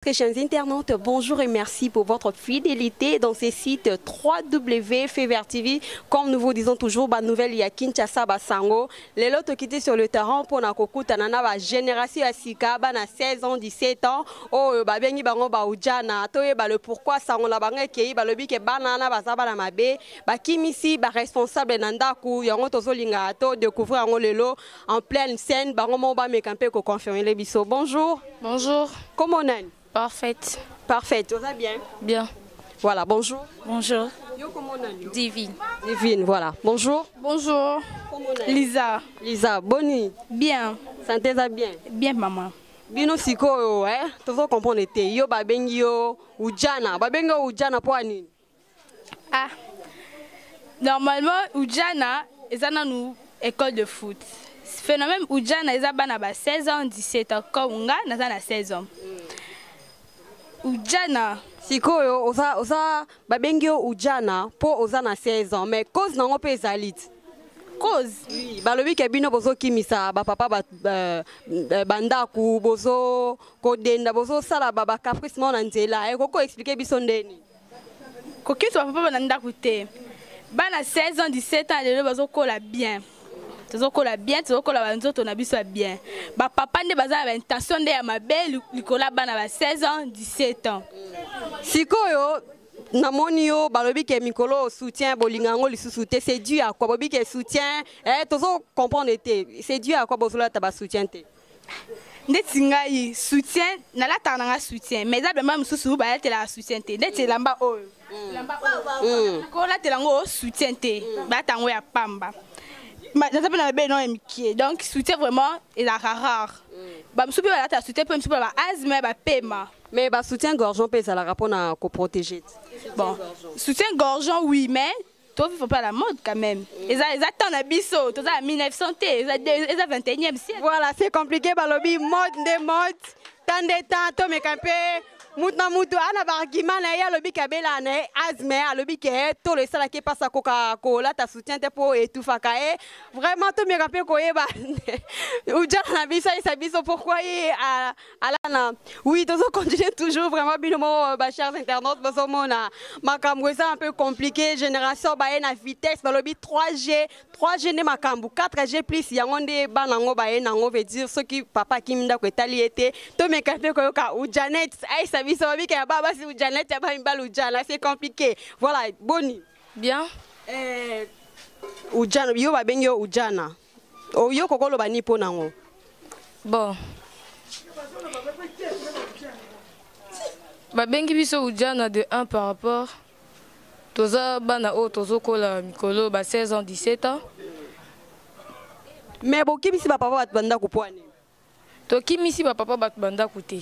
Très chers internautes, bonjour et merci pour votre fidélité dans ces sites 3W Fever TV. Comme nous vous disons toujours, ba nouvelle ya Kinshasa basango. Lelo tokiti sur le terrain pour na kokutana na ba génération ya sika bana 16 ans, 17 ans. Oh ba bengi bango ba ujana. Toyeba le pourquoi sango na bango ekei balobi ke bana na baza bana mabe, ba kimisi ba responsable na ndaku yango tozolinga to découvrir yango lelo en pleine scène bango mo ba meka mpe ko confirmer biso. Bonjour. Bonjour. Comment on Parfaite. Parfaite, ça va bien? Bien. Voilà, bonjour. Bonjour. Yo, comment on a Divine. Divine, voilà. Bonjour. Bonjour. Comment on a Lisa. Lisa, bonne. Bien. Santé ça bien? Bien, maman. Bino sikoyo, eh? Tozo comprendre te. Yo babengi yo ujana. Babengi yo ujana po nini? Ah. Normalement, ujana eza nanu école de foot. Phénomène ujana eza bana ba 16 ans, 17 ans comme nga naza na 16 ans. Ujana sikoyo oza oza babengi yo ujana po oza na 16 ans mais cause nango mpe ezali ti. Cause? Oui, balobi ke bino bozokimisa bapapa bandako, bozo kodenda, bozosala ba caprice moko na nzela. Ekoki koexpliquer biso ndeni? Kokimisa bapapa na ndako te. Bana 16 ans, 17 ans lelo bazokola bien. Tozokola bien, tozokola banzoto na biso ya bien. Bapapa nde baza na baintention nde ya mabe likolo ya bana ba 16 ans, 17 ans. Sikoyo namoni yo balobi ke mikolo soutien bolinga yango lisusu te, c'est dû à quoi? Balobi ke soutien, eh, tozo comprendre te, c'est dû à quoi bozolata ba soutien te? Ndeti ngai soutien nalataka nanga soutien, mais eza bilamba mosusu balatelaka soutien te. Ndeti elamba oyo, elamba oyo kolatela yango soutien te, balata yango ya pamba. Naza mpe na mabele nao ya mike, donc soutien vraiment ezalaka rare. Bamosusu mpe balataka soutien mpe mosusu mpe ba asthme bapema. Mais ba soutien gorgeon mpe ezalaka mpona koprotéger te? Bon, soutien gorgeon oui, mais tovivre pas la mode quand même. Eza eza temps na biso, toza na 1900 te, eza eza 21e siècle. Voilà, c'est compliqué, balobi mode nde mode, temps nde temps, tomeka mpe mutu na mutu ana baargument na ye. Alobi ke abelaka na ye asthme, alobi ke tolo esalaki mpasi, akoka kolata soutien te mpo etufaka ye. Vraiment, tomeka mpe koyeba ujana na biso ayesa biso pourquoi ye alana. Oui, tozo continuer toujours vraiment bino moko ba chers internautes bozomona makambo eza un peu compliqué. Génération baye na vitesse, balobi 3G, 3G nde makambo, 4G plus yango nde bana yango baye nango, veut dire soki papa akimi ndako etali ye te. Tomeka mpe koyoka ujanet ayesa biso, babika ya ba basi ujanet, ya ba mibali ujana, c'est compliqué. Voilà, boni? Bien. Eh, ujana, yo babengi yo ujana, yo kokoloba nini mpo nango? Bon, babengi biso ujana de 1 par rapport toza bana oyo tozokola mikolo ba 16 ans, 17 ans. Mais bokimisi bapapa bato bandako mpo ani? Tokimisi bapapa bato bandako te.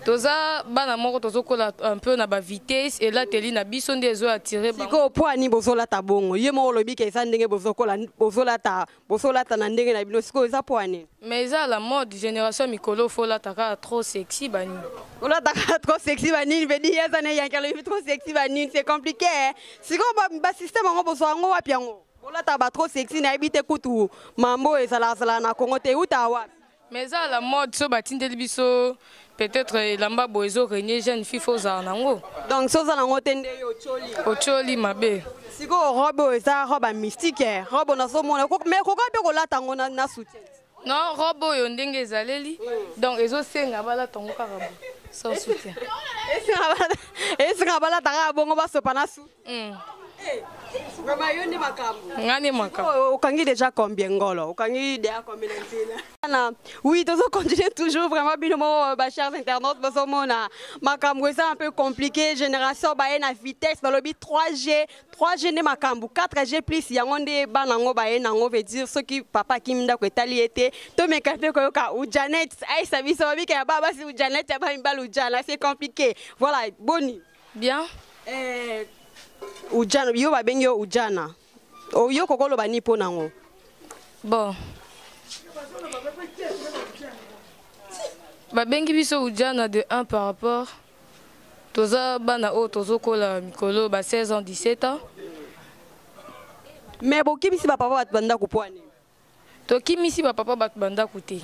Toza bana moko tozokola un peu na bavitesse, elateli na biso nde ezoattirer bango. Sikoyo mpo ani bozolata bongo? Ye moko olobi ke eza ndenge bozokola, bozolata, bozolata na ndenge na bino. Sikoyo eza mpo ani? Mais eza la mode, génération mikolo fo olata kaka trop sexy banini. Olata kaka trop sexy banini, vedi ye aza na eyanki, alobi trop sexy banini, c'est compliqué, eh? Sikoyo basystème yango bozwa yango wapi? Yango bolata ba trop sexy, nayebi te kutu mambo oyo ezalaka na Congo te, euta wapi? Mais eza la mode, so batindeli biso peut-être elamba boye ezorégner, jeune fille fo ozala nango. Donc so oza nango te nde yo otyoli? Otyoli mabe. Sikoyo robe oyo eza robe ya mystique, eh. Robe nazomona, mais koka mpe kolata yango na soutien? Non, robe oyo ndenge ezaleli, donc ezosenga balata yango kaka bo sans soutien. Esenga balata kaka bongo, basopa na su. Vraiment, yo nde makambo. Nga nde makambo. Oh, okangi déjà combien ngolo? Okangi déjà combien na nzela na? Oui, tozo continuer toujours vraiment bino moko ba chers internautes bozomona makambo eza un peu compliqué. Génération baye na vitesse, balobi 3G, 3G nde makambo, 4G plus yango nde bana yango baye nango, veut dire soki papa akimi ndako etali ye te. Tomeka mpe koyoka ujanet ayesa biso, babika ya ba basi ujanet, ya ba mibali ujana, c'est compliqué. Voilà, boni? Bien. Eh, ujana, yo babengi yo ujana, yo kokoloba nini mpo nango? Bon, babengi biso ujana de 1 par rapport toza bana oyo tozokola mikolo ba 16 ans, 17 ans. Mais bokimisi bapapa bato bandako mpo ani? Tokimisi bapapa bato bandako te.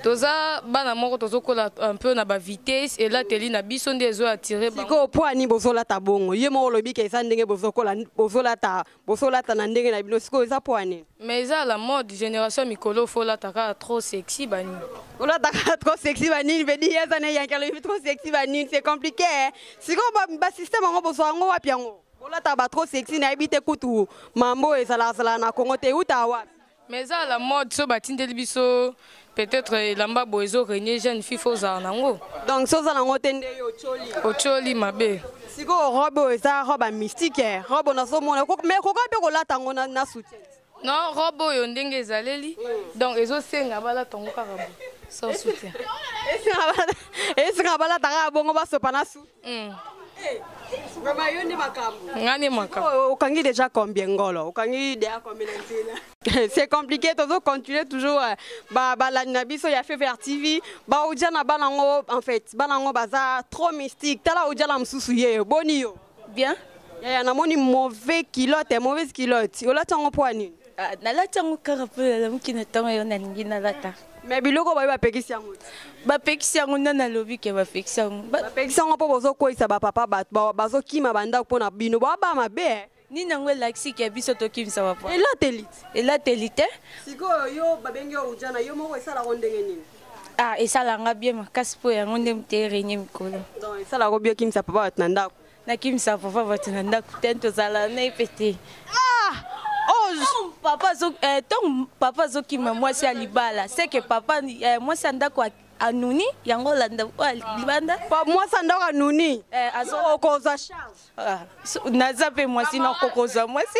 Toza bana moko tozokola un peu na bavitesse, elateli na biso nde ezo attire bango. Sikoyo mpo ani bozolata bongo? Ye moko olobi ke eza ndenge bozokola, bozolata, bozolata na ndenge na bino. Sikoyo eza mpo ani? Mais eza la mode, génération ya mikolo, fo olata kaka trop sexy banini. Olataka trop sexy banini, vedi ye aza na eyanki, alobi trop sexy banini, c'est compliqué, eh. Sikoyo basystème yango bozwa yango wapi? Yango bolataka ba trop sexy, nayebi te kutu mambo oyo ezalaka na Congo te, eutaka wapi? Mais eza la mode, so batindeli biso peut-être elamba boye ezo régner, jeune fille fo ozala nango. Donc so oza nango te nde yo otyoli? Otyoli mabe. Sikoyo robe oyo eza robe ya mystique, eh. Robe nazomona, mais koka mpe kolata yango na soutien? Non, robe oyo ndenge ezaleli, donc ezosenga balata yango kaka bo sans soutien. Esenga balata kaka bongo, basopa na su. Vraiment, yo nde makambo. Nga nde makambo. Oh, okangi déjà combien ngolo? Okangi déjà combien na nzela? C'est compliqué, tozo continuer toujours balandi na biso ya Fever TV. Baodia na bana yango, en fait bana yango baza trop mystique. Tala odia na mosusu ye, boni yo? Bien. Yaya, namoni mauvais culotte, mauvaise culotte. Olati yango mpo ya nini? Ah, nalati yango kaka mpo nalamuki na ntongo, yo nalingi nalata. Mais biloko bayo bapekisi yango te. Bapekisi yango nda nalobi ke bapekisi yango. Bapekisi yango mpo bozokweyisa bapapa, bato bazokima bandako mpo na bino, boaba mabe, eh. Nini yango elakisi ke biso tokimisa bapa? Elateli te. Elateli te. Sikoyo yo babengi yo ujana, yo moko esalako ndenge nini? Ah, esalanga bien makasi, mpo yango nde moto erenie mikolo. Donc esalako bio okimisa papa bato na ndako? Nakimisa papa bato na ndako te, tozala na ye mpe te. Ah! Oh, Ntango papa azokima mwasi ya libala, seke papa mwasi ya ndako anuni yango, olanda oyo ya libanda. Mwasi ya ndako anuni. Okozwa charge? Ah, naza mpe mwasi, nakokozwa mwasi.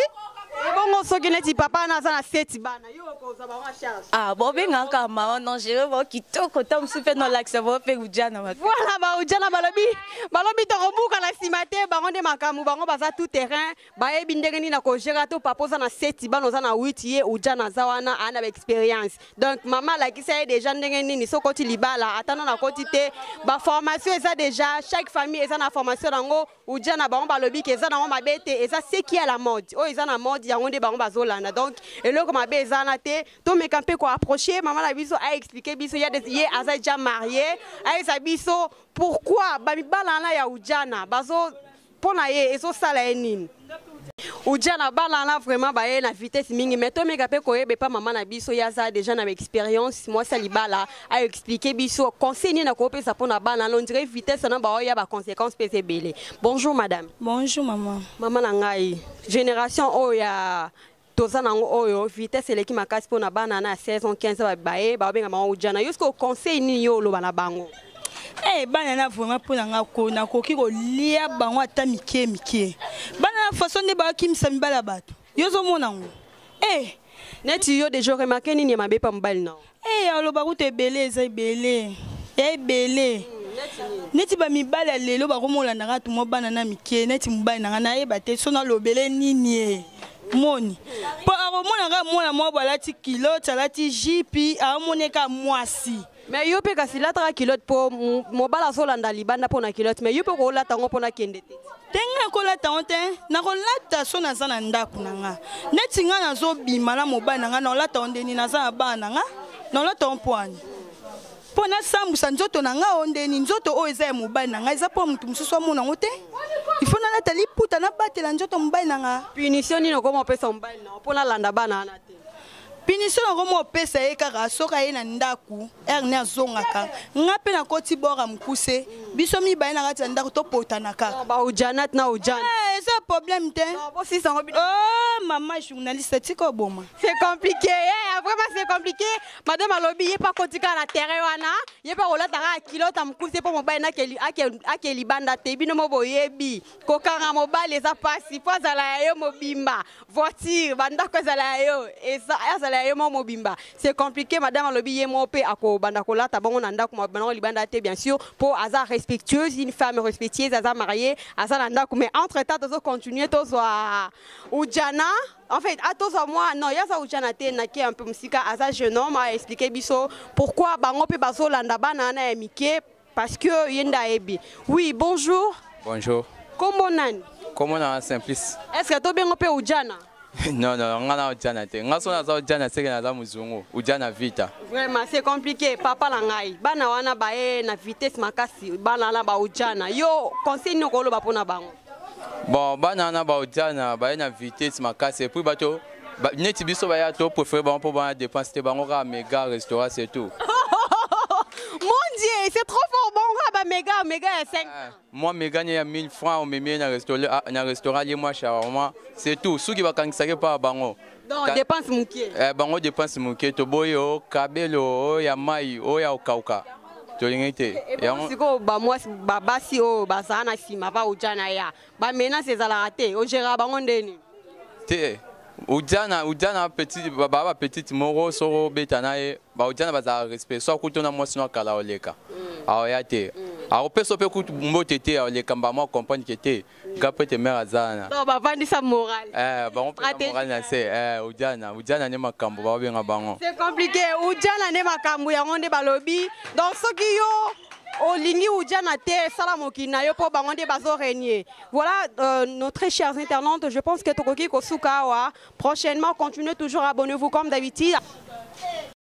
Ebongo soki neti papa wana aza na seti bana, yo okozwa bango ya charge? Ah, bobengaka kaka mama non gere bao kitoko, ta mosusu mpe nolakisa bao mpe ujana makasi. Voilà, baujana balobi tokobuka na nsima te. Bango nde makambo, bango baza tout terrain, bayebi ndenge nini na kogérer. To papa oza na seti bana, oza na 8, ye ujana aza wana, aa na baexpérience. Donc mama alakisa ye déjà ndenge nini soki okoti libala, ata nano akoti te, baformation eza déjà, chaque famille eza na formation nango. Ujana bango balobi ke eza nango mabe te, eza ce qui est à la mode, oyo eza na mode, yango nde bango bazolanda. Donc eloko mabe eza wana te. Tomeka mpe koapproche mama na biso, aexplike biso ya ye aza déjà marié, ayesa biso pourquoi bamibala wana ya ujana bazo, mpo na ye ezosala ye nini. Ujana bana wana vraiment baye na vitesse mingi, mais tomeka mpe koyeba epa mama na biso, ye aza déjà na baexpérience, mwasi ya libala, aexplike biso conseil nini akopesa mpo na bana wana. On dirait vitesse wana baoya, baconséquence mpe eza ebele. Bonjour madame. Bonjour maman. Mama na ngai, génération oyo ya toza nango oyo, vitesse eleki makasi mpo na bana na ya 16 ans, 15 ans, baye baobenga bango ujana. Yo soki conseil nini yo oloba na bango? Eh, bana na vraiment, mpo na nga ko nakoki kolia bango ata mike mike. Bana na façon nde bakimisa mibala ya bato, yo ozomona yango, eh. Neti yo déjà remarke nini ya mabe pa mobali na yo? Eh, aloba kuta ebele, eza ebele ya ebele. Neti bamibali ya lelo bakomolandaka tumwa bana na mike, neti mobali na nga nayeba te so nalobele nini ye moni, mpo akomona kaka mwana mwa bo alati culotte, alati jupe, aomoni kaka mwasi. Mais yo mpe kasi lataka culotte, mpo mobali azolanda libanda mpo na culotte, mais yo mpe kolata yango mpo nakende te. Te, ngai nakolata yango te. Nakolata so naza na ndako na nga. Neti ngai nazobima na mobali na ngai, naolata yango ndeni? Naza na bana na nga, naolata yango mpo ani? Mpo nasambwisa nzoto na ngai? O ndeni nzoto oyo eza ya mobali na ngai, eza mpo moto mosusu amona yango te. Il faut nalata liputa, nabatela nzoto mobali na nga. Punition nini okoma opesa mobali na yo mpo nalanda bana wana te? Punition nakoma opesa ye kaka soki aye na ndako, heure ne azongaka, nga mpe nakoti bora mokuse, biso mibale na kati ya ndako topotana kaka. Baujanat na ujana. Eh, eza problème te. Bosisa yango bino. Oh, mama journaliste, tika oboma. C'est compliqué, eh, vraiment c'est compliqué. Madame alobi ye pa kotika na terrain wana, ye pa kolataka culotte ya mokuse mpo mobali ake libanda te. Bino mo boyebi kokanga mobali eza pasi, mpo azala ya yo mobimba, voiture, bandako ezala ya yo, azala ya yo mo mobimba, c'est compliqué. Madame alobi ye mo mpe akobanda kolata bongo na ndako, bango libanda te, bien sûr, mpo aza respectueuse, une femme respectueuse, aza mariée, aza na ndako. Mais entre temps tozo continuer, tozwa ujana, en fait atozwa mwa, non, ye aza ujana te, nake un peu mosika, aza jeune homme, aexplike biso pourquoi bango mpe bazolanda bana wana ya mike, parce que ye nde ayebi. Oui, bonjour. Bonjour. Kombo nani? Kombo na Simplice. Est ce que tobengo mpe ujana? Non, non, nga na ojana te. Nga so naza ojana seke naza muzungu, ujana vita. Vraiment, c'est compliqué, papa na ngai. Bana wana baye na vitesse makasi, bana wana ba ojana. Yo conseil nini okoloba mpona bango? Bon, bana wana ba ojana baye na vitesse makasi et puis bato ba, neti biso baya to préféré bango mpo bana dépense te, bango kaka méga restaurant, c'est tout. Mon Dieu, c'est trop fort. Bon, ba méga, méga ya 5. Moi méga ya 1000 francs, omemi ye na restaurant, ah, na restaurant ye mwa shawarma, c'est tout. Soki bakangisaki mpa bango. Donc dépense mokie. Eh, bango dépense mokie, toboyi o kabelo oyo ya mai oyo ya okauka, tolingi te. Yango sikoyo bamwasi babasi oyo bazala na nsima ba ojana ya bamenace ezalaka te, ogéraka bango ndeni? Te, ujana ujana petit ba ba petite moko soko obeta na ye, baujana bazalaka respect. So akuti na mwasi no akala oleka, aoya te, akopesa mpe kutu mbote te, aoleka mbama, comprendre ke te ga po ete mare aza wana. Donc bavandisa moral. Eh, bango mpe na Stratégie. Moral na se. Eh, ujana ujana nde makambo baobenga bango. C'est compliqué, ujana nde makambo, yango nde balobi. Donc soki yo olingi ujana te, sala mokili na yo mpo bango nde bazorégner. Voilà, nos très chers internautes, je pense que tokoki kosuka awa. Prochainement, continuez toujours, abonnez-vous comme d'habitude.